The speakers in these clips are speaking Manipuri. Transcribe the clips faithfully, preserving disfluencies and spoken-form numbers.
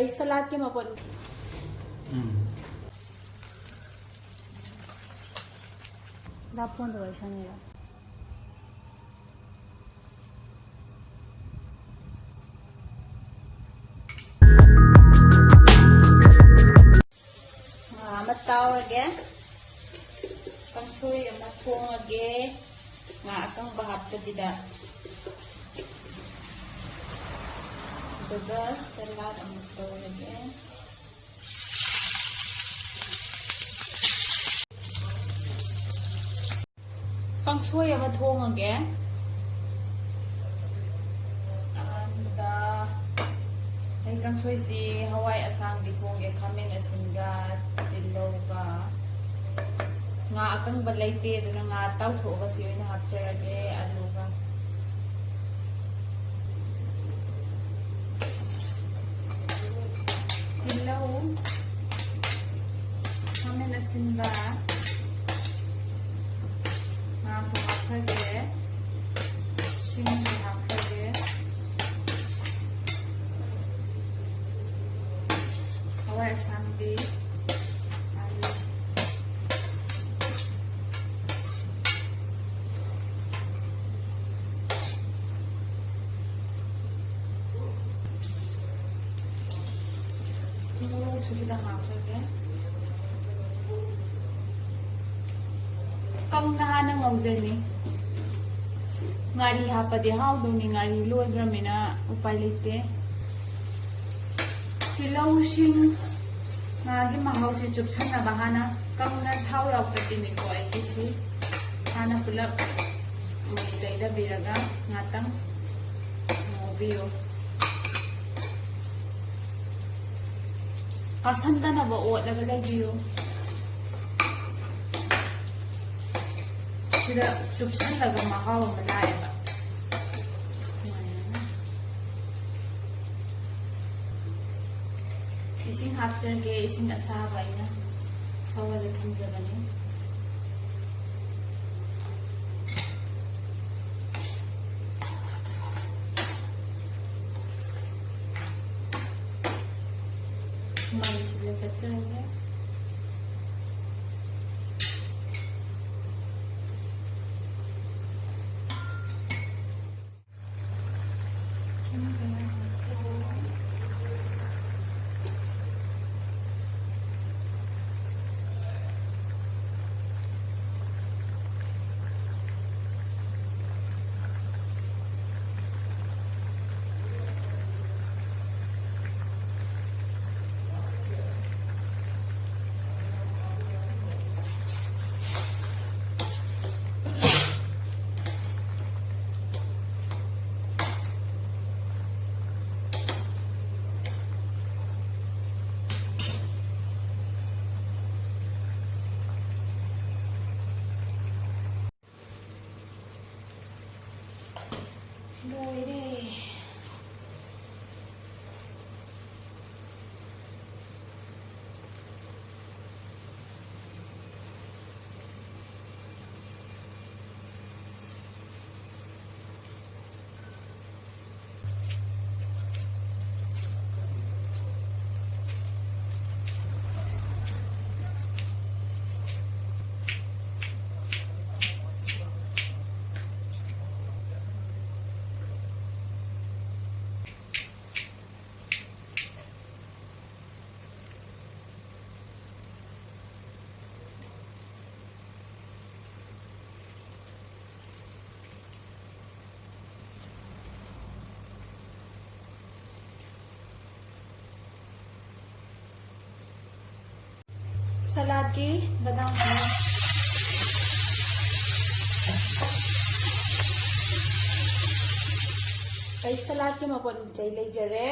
ꯑꯩ ꯁꯂꯥꯗꯀꯤ ꯃꯄꯣꯠ ꯎꯝ꯫ ꯗꯥ ꯐꯣꯟꯗ ꯋꯥꯔꯤ ꯁꯥꯟꯅꯩꯔꯣ? ꯉꯥ ꯑꯃ ꯇꯥꯎꯔꯒꯦ꯫ ꯀꯥꯡꯁꯣꯏ ꯑꯃ ꯊꯣꯡꯉꯒꯦ꯫ ꯉꯥ ꯑꯀꯪꯕ ꯍꯥꯞꯇꯕꯤꯗ꯫ ꯑꯗꯨꯒ ꯁꯂꯥꯗ ꯑꯃꯨꯛ ꯇꯧꯔꯒꯦ꯫ ꯀꯥꯡꯁꯣꯏ ꯑꯃ ꯊꯣꯡꯉꯒꯦ꯫ ꯑꯍꯥꯟꯕꯗ ꯑꯩ ꯀꯥꯡꯁꯣꯏꯁꯤ ꯍꯋꯥꯏ ꯑꯁꯥꯡꯕꯤ ꯊꯣꯡꯒꯦ, ꯈꯥꯃꯦꯟ ꯑꯁꯤꯟꯒ, ꯇꯤꯜꯍꯧꯒ꯫ ꯉꯥ ꯑꯀꯪꯕ ꯂꯩꯇꯦ, ꯑꯗꯨꯅ ꯉꯥ ꯇꯥꯎꯊꯣꯛꯑꯒ ꯁꯤ ꯑꯣꯏꯅ ꯍꯥꯞꯆꯔꯒꯦ, ꯑꯂꯨꯒ꯫ ꯇꯤꯜꯍꯧ, ꯈꯥꯃꯦꯟ ꯑꯁꯤꯟꯕ, ꯉꯥꯁꯨ ꯍꯥꯞꯈ꯭ꯔꯒꯦ, ꯁꯤꯡꯁꯨ ꯍꯥꯞꯈ꯭ꯔꯒꯦ, ꯍꯋꯥꯏ ꯑꯁꯥꯡꯕꯤ, ꯑꯂꯨ꯫ ꯃꯣꯔꯣꯛꯁꯨ ꯈꯤꯇꯪ ꯍꯥꯞꯈ꯭ꯔꯒꯦ꯫ ꯀꯪꯅ ꯍꯥꯟꯅ ꯉꯧꯖꯅꯤ꯫ ꯉꯥꯔꯤ ꯍꯥꯞꯄꯗꯤ ꯍꯥꯎꯗꯧꯅꯤ, ꯉꯥꯔꯤ ꯂꯣꯏꯈ꯭ꯔꯃꯤꯅ ꯎꯄꯥꯏ ꯂꯩꯇꯦ꯫ ꯇꯤꯜꯍꯧꯁꯤꯡ ꯉꯥꯒꯤ ꯃꯍꯥꯎꯁꯤ ꯆꯨꯞꯁꯟꯅꯕ ꯍꯥꯟꯅ ꯀꯪꯅ ꯊꯥꯎ ꯌꯥꯎꯗꯕꯤꯅꯤꯀꯣ ꯑꯩꯒꯤꯁꯤ꯫ ꯍꯥꯟꯅ ꯄꯨꯂꯞ ꯃꯩ ꯂꯩꯗꯕꯤꯔꯒ ꯉꯥꯛꯇꯪ ꯉꯧꯕꯤꯌꯨ꯫ ꯀꯥꯁꯟꯗꯅꯕ ꯑꯣꯠꯂꯒ ꯂꯩꯕꯤꯌꯨ꯫ ꯁꯤꯗ ꯆꯨꯞꯁꯜꯂꯒ ꯃꯍꯥꯎ ꯑꯃ ꯂꯥꯛꯑꯦꯕ꯫ ꯏꯁꯤꯡ ꯍꯥꯞꯆꯔꯒꯦ, ꯏꯁꯤꯡ ꯑꯁꯥꯕ ꯑꯩꯅ ꯁꯧꯍꯜꯂ ꯊꯝꯖꯕꯅꯤ꯫ ꯂꯣꯏꯔꯦ꯫ सलाद के बादाम है। ꯑꯩ ꯁꯂꯥꯗꯀꯤ ꯃꯄꯣꯠ ꯃꯆꯩ ꯂꯩꯖꯔꯦ꯫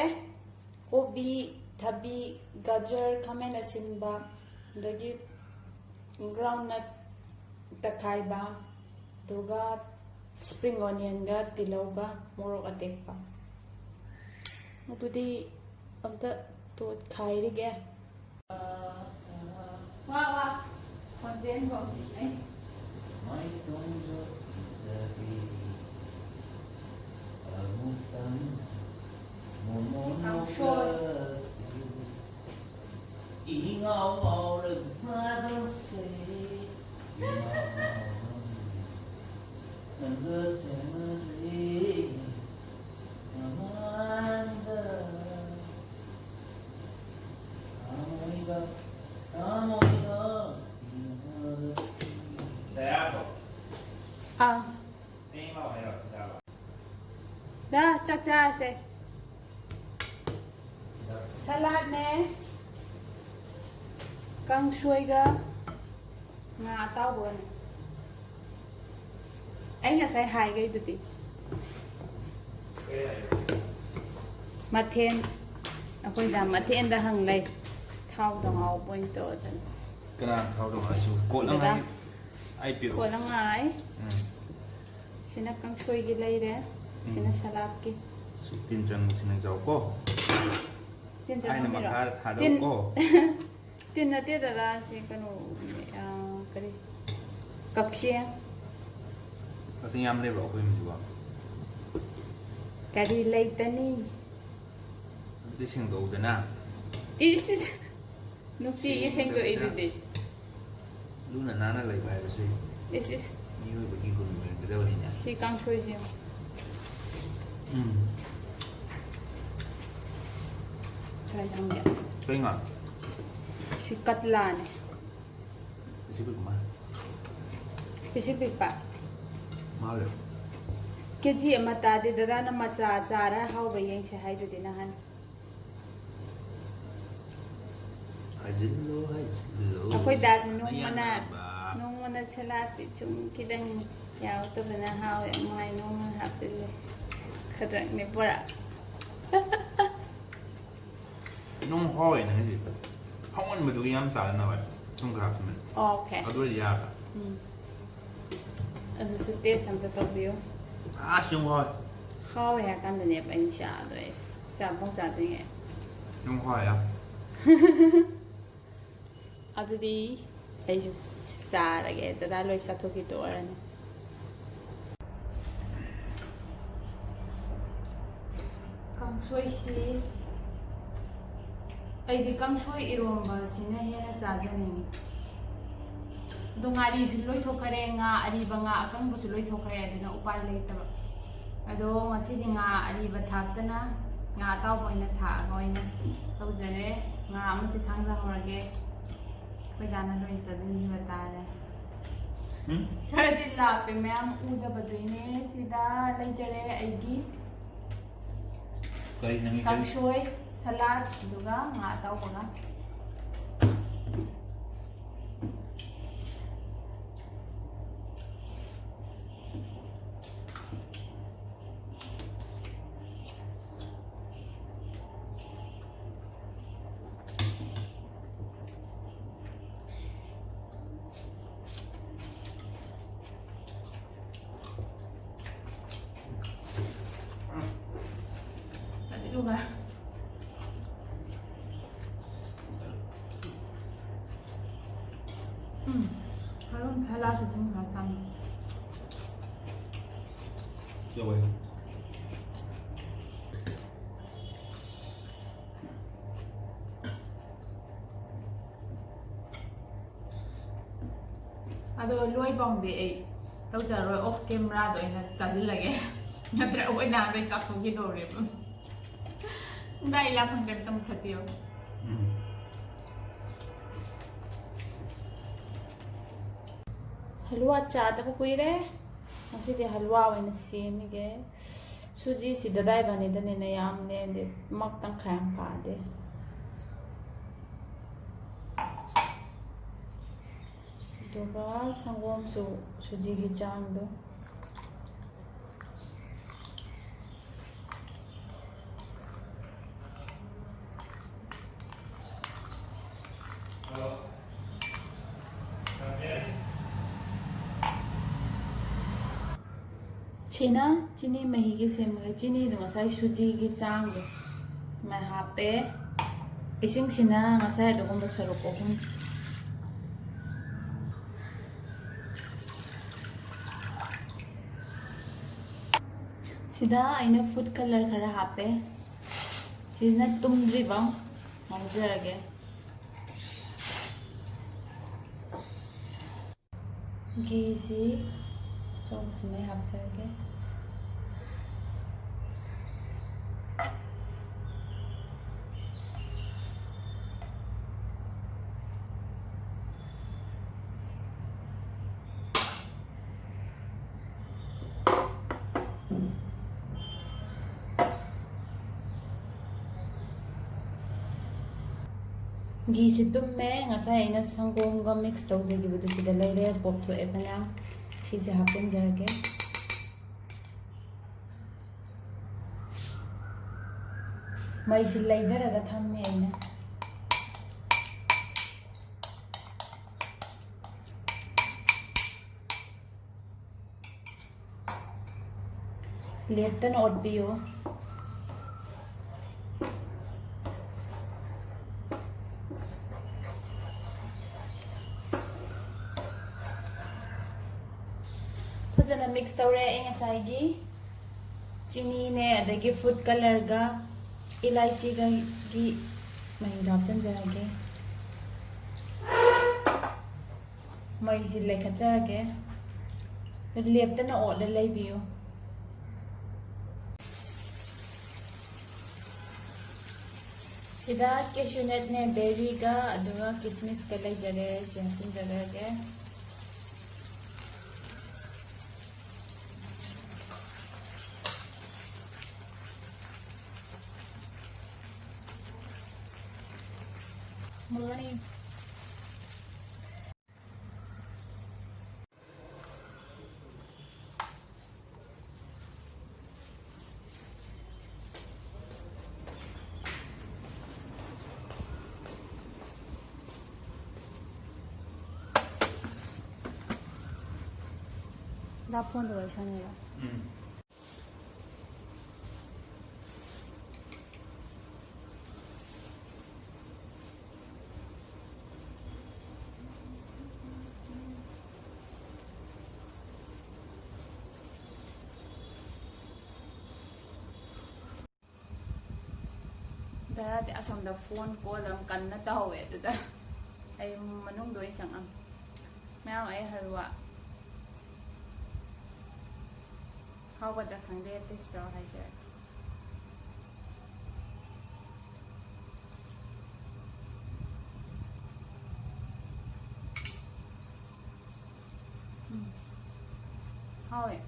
ꯀꯣꯕꯤ, ꯊꯕꯤ, ꯒꯖꯔ, ꯈꯥꯃꯦꯟ ꯑꯁꯤꯟꯕ, ꯑꯗꯒꯤ groundnut ꯇꯛꯈꯥꯏꯕ, ꯑꯗꯨꯒ spring onionꯒ ꯇꯤꯜꯍꯧꯒ ꯃꯣꯔꯣꯛ ꯑꯇꯦꯛꯄ꯫ ꯑꯗꯨꯗꯤ ꯑꯝꯇ ꯇꯣꯠꯈꯥꯏꯔꯤꯒꯦ꯫ ꯋꯥ, ꯋꯥ꯫ ꯈꯣꯟꯖꯦꯜ ꯐꯥꯎꯗꯤ ꯑꯩ꯫ ꯀꯥꯡꯁꯣꯏ꯫ ꯑꯥ꯫ ꯗꯥ, ꯆꯥꯛ ꯆꯥꯔꯁꯦ꯫ ꯁꯂꯥꯗꯅꯦ, ꯀꯥꯡꯁꯣꯏꯒ ꯉꯥ ꯑꯇꯥꯎꯕꯒꯅꯦ꯫ ꯑꯩ ꯉꯁꯥꯏ ꯍꯥꯏꯈꯩꯗꯨꯗꯤ꯫ ꯃꯊꯦꯜ, ꯑꯩꯈꯣꯏꯗ ꯃꯊꯦꯜꯗ ꯍꯪ ꯂꯩ꯫ ꯊꯥꯎꯗ ꯉꯥꯎꯕ ꯑꯣꯏꯅ ꯇꯧꯔꯗꯅ꯫ ꯀꯅꯥ ꯊꯥꯎꯗ ꯉꯥꯎꯔꯤꯁꯤꯕꯨ? ꯀꯣꯠꯂ ꯗꯗꯥ꯫ ꯉꯥꯏ꯫ ꯑꯩ ꯄꯤꯔꯛꯑꯣ꯫ ꯀꯣꯠꯂ ꯉꯥꯏ꯫ ꯎꯝ꯫ ꯁꯤꯅ ꯀꯥꯡꯁꯣꯏꯒꯤ ꯂꯩꯔꯦ, ꯁꯤꯅ ꯎꯝ꯫ ꯁꯂꯥꯗꯀꯤ꯫ ꯁꯤ ꯇꯤꯟ ꯆꯪꯕꯁꯤꯅ ꯆꯥꯎꯀꯣ꯫ ꯇꯤꯟ ꯑꯩꯅ ꯆꯪꯉꯝꯃꯤꯔꯣ? ꯃꯈꯥꯗ ꯇꯤꯟ-, ꯊꯥꯗꯧꯀꯣ꯫ ꯇꯤꯟ ꯅꯠꯇꯦ ꯗꯗꯥ, ꯁꯤ ꯀꯩꯅꯣ, ꯑ, ꯀꯔꯤ? ꯀꯛꯆꯦꯡ꯫ ꯀꯛꯆꯦꯡ ꯌꯥꯝ ꯂꯩꯕ꯭ꯔꯣ ꯑꯩꯈꯣꯏ ꯌꯨꯝꯁꯤꯕꯣ? ꯀꯔꯤ ꯂꯩꯇꯅꯤ? ꯑꯗꯨꯗꯤ ꯁꯦꯡꯗꯣꯛꯎꯗꯅ꯫ ꯏꯁ, ꯏꯁ꯫ ꯅꯨꯡꯇꯤꯒꯤ ꯁꯦꯡꯗꯣꯛꯏꯗꯨꯗꯤ꯫ ꯁꯦꯡꯗꯣꯛꯏꯗꯅ꯫ ꯂꯨꯅ ꯅꯥꯟꯅ ꯂꯩꯕ ꯍꯥꯏꯕꯁꯤ ꯏꯁ, ꯏꯁ꯫ ꯃꯤꯑꯣꯏꯕꯒꯤ ꯒꯨꯟ ꯑꯣꯏꯔꯛꯀꯗꯕꯅꯤꯅꯦ꯫ ꯁꯤ ꯀꯥꯡꯁꯣꯏꯁꯦ ꯌꯦꯡꯉꯨ꯫ ꯎꯝ꯫ ꯀꯔꯤ ꯊꯝꯒꯦ? ꯀꯔꯤ ꯉꯥ? ꯁꯤ ꯀꯠꯂꯥꯅꯦ꯫ ꯄꯤꯁꯤꯛ ꯄꯤꯛꯄ ꯃꯥꯜꯂꯦ꯫ ꯄꯤꯁꯤꯛ ꯄꯤꯛꯄ? ꯃꯥꯜꯂꯦ꯫ ꯀꯦꯖꯤ ꯑꯃ ꯇꯥꯗꯦ꯫ ꯗꯗꯥꯅ ꯃꯆꯥ ꯆꯥꯔ ꯍꯥꯎꯕ꯭ꯔꯥ ꯌꯦꯡꯁꯦ ꯍꯥꯏꯗꯨꯗꯤ ꯅꯍꯥꯟ꯫ ꯍꯥꯏꯖꯤꯜꯂꯣ, ꯍꯥꯏꯖꯤꯜꯂꯣ, ꯑꯩꯈꯣꯏ ꯗꯥꯁꯨ ꯅꯣꯡꯃꯅ, ꯅꯌꯥꯝꯕ꯫ ꯅꯣꯡꯃꯅ ꯁꯂꯥꯠꯁꯤ ꯁꯨꯝ ꯈꯤꯇꯪ ꯌꯥꯎꯔꯛꯇꯕꯅ ꯍꯥꯎꯋꯦ ꯑꯃꯨꯛ ꯍꯥꯏ, ꯅꯣꯡꯃꯅ ꯍꯥꯞꯆꯤꯜꯂꯦ꯫ ꯈꯗ꯭ꯔꯛꯅꯦ ꯄꯨꯔꯥ꯫ ꯑꯗꯨꯝ ꯍꯥꯎꯋꯦ ꯅꯪꯒꯤꯁꯦ꯫ ꯍꯥꯎꯃꯟꯕꯗꯨꯒꯤ ꯌꯥꯝ ꯆꯥꯗꯅꯕ ꯁꯨꯝ ꯈꯔ ꯍꯥꯞꯆꯤꯟꯕꯅꯦ꯫ ꯑꯣꯀꯦ꯫ ꯑꯗꯨ ꯑꯣꯏꯗꯤ ꯌꯥꯔꯕ? ꯎꯝ꯫ ꯑꯗꯨꯁꯨ ꯇꯦꯁ ꯑꯝꯇ ꯇꯧꯕꯤꯌꯨ꯫ ꯑꯁ, ꯌꯥꯝ ꯍꯥꯎꯋꯦ꯫ ꯍꯥꯎꯋꯦ ꯍꯥꯏꯔ ꯀꯥꯟꯗꯅꯦꯕ ꯑꯩꯅ ꯆꯥꯗꯣꯏꯁꯦ꯫ ꯆꯥꯐꯝ ꯆꯥꯗ꯭ꯔꯤꯉꯩ꯫ ꯌꯥꯝ ꯍꯥꯎꯋꯦ ꯌꯥꯝ꯫ ꯑꯗꯨꯗꯤ ꯑꯩꯁꯨ ꯆꯥꯔꯒꯦ꯫ ꯗꯗꯥ ꯂꯣꯏ ꯆꯥꯊꯣꯛꯈꯤ ꯇꯣꯛꯑꯔꯅꯤ꯫ ꯀꯥꯡꯁꯣꯏꯁꯤ, ꯑꯩꯗꯤ ꯀꯥꯡꯁꯣꯏ ꯏꯔꯣꯝꯕꯁꯤꯅ ꯍꯦꯟꯅ ꯆꯥꯖꯅꯤꯡꯉꯤ꯫ ꯑꯗꯣ ꯉꯥꯔꯤꯁꯨ ꯂꯣꯏꯊꯣꯛꯈ꯭ꯔꯦ, ꯉꯥ ꯑꯔꯤꯕ, ꯉꯥ ꯑꯀꯪꯕꯁꯨ ꯂꯣꯏꯊꯣꯛꯈ꯭ꯔꯦ, ꯑꯗꯨꯅ ꯎꯄꯥꯏ ꯂꯩꯇꯕ꯫ ꯑꯗꯣ ꯉꯁꯤꯗꯤ ꯉꯥ ꯑꯔꯤꯕ ꯊꯥꯛꯇꯅ ꯉꯥ ꯑꯇꯥꯎꯕ ꯑꯣꯏꯅ ꯊꯥꯛꯑꯒ ꯑꯣꯏꯅ ꯇꯧꯖꯔꯦ꯫ ꯉꯥ ꯑꯃꯁꯦ ꯊꯥꯡꯗꯍꯧꯔꯒꯦ, ꯑꯩꯈꯣꯏ ꯗꯥꯅ ꯂꯣꯏ ꯆꯥꯁꯤꯟꯈꯤꯕ ꯇꯥꯔꯦ꯫ ꯎꯝ? ꯈꯔꯗꯤ ꯂꯥꯞꯄꯦ, ꯃꯌꯥꯝ ꯎꯗꯕꯗꯨꯏꯅꯦ꯫ ꯁꯤꯗ ꯂꯩꯖꯔꯦ ꯑꯩꯒꯤ ꯀꯔꯤ ꯅꯪꯒꯤ ꯀꯔꯤ? ꯀꯥꯡꯁꯣꯏ, ꯁꯂꯥꯗ, ꯑꯗꯨꯒ ꯉꯥ ꯑꯇꯥꯎꯕꯒ꯫ ꯑꯗꯨꯒ ꯎꯝ, ꯍꯔꯨꯝ ꯁꯂꯥꯗꯁꯨ ꯑꯗꯨꯝ ꯈꯔ ꯆꯥꯅꯤꯡꯉꯤ꯫ ꯌꯥꯎꯋꯦ꯫ ꯑꯗꯣ ꯂꯣꯏꯕꯧꯗꯤ ꯑꯩ ꯇꯧꯖꯔꯣꯏ, ꯑꯣꯐ ꯀꯦꯃꯦꯔꯥꯗ ꯑꯣꯏꯅ ꯆꯥꯁꯤꯜꯂꯒꯦ꯫ ꯅꯠꯇ꯭ꯔ ꯑꯩꯈꯣꯏ ꯅꯍꯥꯟ ꯂꯣꯏ ꯆꯥꯊꯣꯛꯈꯤꯗꯧꯔꯦꯕ꯫ ꯗꯥꯏ ꯂꯥꯛꯐꯝꯗ ꯑꯝꯇ ꯃꯨꯊꯠꯄꯤꯌꯣ꯫ ꯎꯝ꯫ ꯍꯂꯨꯋꯥ ꯆꯥꯗꯕ ꯀꯨꯏꯔꯦ꯫ ꯉꯁꯤꯗꯤ ꯍꯂꯨꯋꯥ ꯑꯣꯏꯅ ꯁꯦꯝꯃꯤꯒꯦ꯫ ꯁꯨꯖꯤꯁꯤ ꯗꯗꯥ ꯏꯕꯥꯅꯤꯗꯅꯤꯅ ꯌꯥꯝ ꯂꯦꯝꯗꯦ, ꯃꯛ ꯇꯪꯈꯥꯏ ꯑꯃ ꯐꯥꯗꯦ꯫ ꯑꯗꯨꯒ ꯁꯪꯒꯣꯝꯁꯨ ꯁꯨꯖꯤꯒꯤ ꯆꯥꯡꯗꯣ꯫ ꯁꯤꯅ ꯆꯤꯅꯤ ꯃꯍꯤꯒꯤ ꯁꯦꯝꯕꯒꯤ ꯆꯤꯅꯤꯗꯣ ꯉꯁꯥꯏ ꯁꯨꯖꯤꯒꯤ ꯆꯥꯡꯗꯣ ꯑꯗꯨꯃꯥꯏꯅ ꯍꯥꯞꯄꯦ꯫ ꯏꯁꯤꯡꯁꯤꯅ ꯉꯁꯥꯏ ꯑꯗꯨꯒꯨꯝꯕ ꯁꯔꯨꯛ ꯑꯍꯨꯝ꯫ ꯁꯤꯗ ꯑꯩꯅ ꯐꯨꯗ ꯀꯂꯔ ꯈꯔ ꯍꯥꯞꯄꯦ꯫ ꯁꯤꯅ ꯇꯨꯝꯗ꯭ꯔꯤꯕ ꯉꯧꯖꯔꯒꯦ꯫ ꯘꯤꯁꯤ ꯆꯣꯡꯁꯤꯃꯩ ꯍꯥꯞꯆꯔꯒꯦ꯫ ꯘꯤꯁꯤ ꯇꯨꯝꯃꯦ꯫ ꯉꯁꯥꯏ ꯑꯩꯅ ꯁꯪꯒꯣꯝꯒ mix ꯇꯧꯖꯈꯤꯕꯗꯨ ꯁꯤꯗ ꯂꯩꯔꯦ, ꯄꯣꯞꯊꯣꯛꯑꯦ ꯐꯅꯌꯥꯝ꯫ ꯁꯤꯁꯦ ꯍꯥꯞꯆꯤꯟꯖꯔꯒꯦ꯫ ꯃꯩꯁꯤ ꯂꯩꯊꯔꯒ ꯊꯝꯃꯦ ꯑꯩꯅ꯫ ꯂꯦꯞꯇꯅ ꯑꯣꯠꯄꯤꯌꯨ꯫ ꯐꯖꯅ mix ꯇꯧꯔꯦ꯫ ꯑꯩ ꯉꯁꯥꯏꯒꯤ ꯆꯤꯅꯤꯅꯦ, ꯑꯗꯒꯤ food colourꯒ ꯏꯂꯥꯏꯆꯤꯒꯒꯤ ꯃꯍꯤꯗꯣ ꯍꯥꯞꯆꯤꯟꯖꯔꯒꯦ꯫ ꯃꯩꯁꯤ ꯂꯩꯈꯠꯆꯔꯒꯦ꯫ ꯂꯦꯞꯇꯅ ꯑꯣꯠꯂ ꯂꯩꯕꯤꯌꯨ꯫ ꯁꯤꯗ cashew nutꯅꯦ, berryꯒ, ꯑꯗꯨꯒ ꯀꯤꯁꯃꯤꯁꯀ ꯂꯩꯖꯔꯦ꯫ ꯁꯤ ꯍꯥꯞꯆꯤꯟꯖꯔꯒꯦ꯫ ꯃꯨꯜꯂꯅꯤ꯫ ꯗꯥ ꯐꯣꯟꯗ ꯋꯥꯔꯤ ꯁꯥꯟꯅꯩꯔꯣ? ꯎꯝ꯫ ꯗꯥꯗꯤ ꯑꯁꯣꯝꯗ phone call ꯑꯃ ꯀꯟꯅ ꯇꯧꯍꯧꯋꯦ, ꯑꯗꯨꯗ ꯑꯩ ꯃꯅꯨꯡꯗ ꯑꯣꯏꯅ ꯆꯪꯉꯝꯃꯦ꯫ ꯃꯌꯥꯝ, ꯑꯩ ꯍꯜꯋꯥ ꯍꯥꯎꯒꯗ꯭ꯔꯥ ꯈꯪꯗꯦ, taste ꯇꯧꯔ ꯍꯥꯏꯖꯔꯛꯀꯦ꯫ ꯎꯝ, ꯍꯥꯎꯋꯦ꯫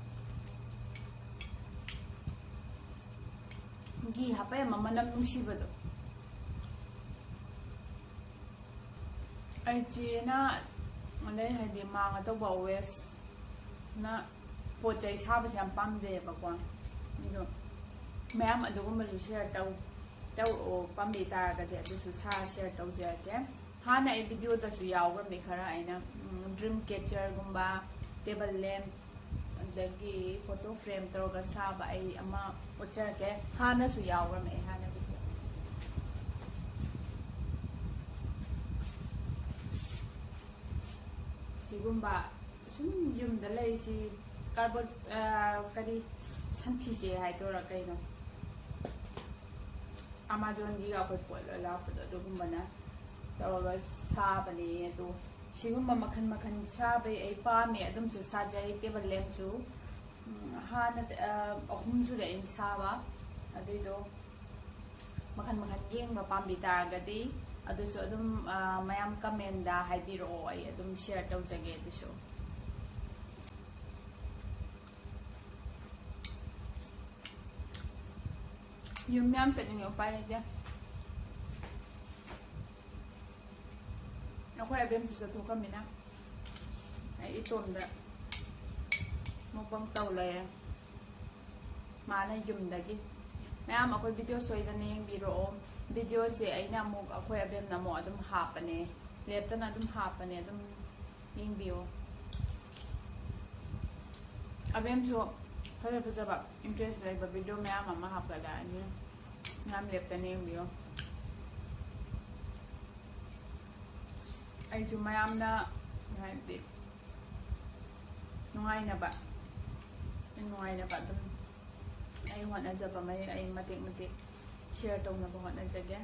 ꯘꯤ ꯍꯥꯞꯄꯩ ꯑꯃ ꯃꯅꯝ ꯅꯨꯡꯁꯤꯕꯗꯣ꯫ ꯑꯩ ꯆꯦꯅ, ꯑꯗꯩ ꯍꯥꯏꯗꯤ ꯃꯥꯡꯉ ꯇꯧꯕ ꯋꯦꯁꯅ ꯄꯣꯠ ꯆꯩ ꯁꯥꯕꯁꯦ ꯌꯥꯝ ꯄꯥꯝꯖꯩꯌꯦꯕꯀꯣ꯫ ꯑꯗꯣ ꯃꯌꯥꯝ ꯑꯗꯨꯒꯨꯝꯕꯁꯨ share ꯇꯧ, ꯇꯧꯔꯛꯑꯣ, ꯄꯥꯝꯕꯤ ꯇꯥꯔꯒꯗꯤ ꯑꯗꯨꯁꯨ ꯁꯥ share ꯇꯧꯖꯔꯛꯀꯦ꯫ ꯍꯥꯟꯅ ꯑꯩ videoꯗꯁꯨ ꯌꯥꯎꯈ꯭ꯔꯝꯃꯤ ꯈꯔ, ꯑꯩꯅ ꯎꯝ, dream catcherꯒꯨꯝꯕ, table lamp, ꯑꯗꯒꯤ photo frame ꯇꯧꯔꯒ ꯁꯥꯕ ꯑꯩ ꯑꯃ ꯎꯠꯆꯔꯛꯀꯦ꯫ ꯍꯥꯟꯅꯁꯨ ꯌꯥꯎꯈ꯭ꯔꯝꯃꯦ ꯑꯩ ꯍꯥꯟꯅ video꯫ ꯁꯤꯒꯨꯝꯕ ꯁꯨꯝ ꯌꯨꯝꯗ ꯂꯩꯁꯤ cardboard, ꯑ, ꯀꯔꯤ, ꯁꯟꯊꯤꯁꯦ ꯍꯥꯏꯗꯣꯏꯔꯥ ꯀꯩꯅꯣ, Amazonꯒꯤꯒ ꯑꯩꯈꯣꯏ ꯄꯣꯠ ꯂꯣꯏ ꯂꯥꯛꯄꯗꯣ ꯑꯗꯨꯒꯨꯝꯕꯅ ꯇꯧꯔꯒ ꯁꯥꯕꯅꯦ꯫ ꯑꯗꯣ ꯁꯤꯒꯨꯝꯕ ꯃꯈꯜ ꯃꯈꯜ ꯁꯥꯕꯩ ꯑꯩ ꯄꯥꯝꯃꯦ, ꯑꯗꯨꯝꯁꯨ ꯁꯥꯖꯩ꯫ Table lampꯁꯨ, ꯎꯝ, ꯍꯥꯟꯅ, ꯑ, ꯑꯍꯨꯝ ꯁꯨꯔꯦ ꯑꯩꯅ ꯁꯥꯕ꯫ ꯑꯗꯨꯏꯗꯣ ꯃꯈꯜ ꯃꯈꯜ ꯌꯦꯡꯕ ꯄꯥꯝꯕꯤ ꯇꯥꯔꯒꯗꯤ ꯑꯗꯨꯁꯨ ꯑꯗꯨꯝ, ꯑ, ꯃꯌꯥꯝ commentꯗ ꯍꯥꯏꯕꯤꯔꯛꯑꯣ, ꯑꯩ ꯑꯗꯨꯝ share ꯇꯧꯖꯒꯦ ꯑꯗꯨꯁꯨ꯫ ꯌꯨꯝ ꯌꯥꯝ ꯆꯠꯅꯤꯡꯉꯦ, ꯎꯄꯥꯏ ꯂꯩꯇꯦ꯫ ꯑꯩꯈꯣꯏ ꯑꯕꯦꯝꯁꯨ ꯆꯠꯊꯣꯛꯈ꯭ꯔꯃꯤꯅ ꯑꯩ ꯏꯇꯣꯝꯗ mukbang ꯇꯧ ꯂꯩꯔꯦ꯫ ꯃꯥꯅ ꯌꯨꯝꯗꯒꯤ꯫ ꯃꯌꯥꯝ ꯑꯩꯈꯣꯏ video ꯁꯣꯏꯗꯅ ꯌꯦꯡꯕꯤꯔꯛꯑꯣ꯫ Videoꯁꯦ ꯑꯩꯅ ꯑꯃꯨꯛ, ꯑꯩꯈꯣꯏ ꯑꯕꯦꯝꯅ ꯑꯃꯨꯛ ꯑꯗꯨꯝ ꯍꯥꯞꯄꯅꯦ, ꯂꯦꯞꯇꯅ ꯑꯗꯨꯝ ꯍꯥꯞꯄꯅꯦ, ꯑꯗꯨꯝ ꯌꯦꯡꯕꯤꯌꯣ꯫ ꯑꯕꯦꯝꯁꯨ ꯐꯖ ꯐꯖꯕ interest ꯂꯩꯕ video ꯃꯌꯥꯝ ꯑꯃ ꯍꯥꯞꯀꯠꯂꯛꯑꯅꯤ, ꯃꯌꯥꯝ ꯂꯦꯞꯇꯅ ꯌꯦꯡꯕꯤꯌꯣ꯫ ꯑꯩꯁꯨ ꯃꯌꯥꯝꯅ ꯍꯥꯏꯕꯗꯤ ꯅꯨꯡꯉꯥꯏꯅꯕ, ꯅꯨꯡꯉꯥꯏꯅꯕ ꯑꯗꯨꯝ ꯑꯩ ꯍꯣꯠꯅꯖꯕ ꯃꯩ ꯑꯩ ꯃꯇꯦꯛ ꯃꯇꯦꯛ share ꯇꯧꯅꯕ ꯍꯣꯠꯅꯖꯒꯦ꯫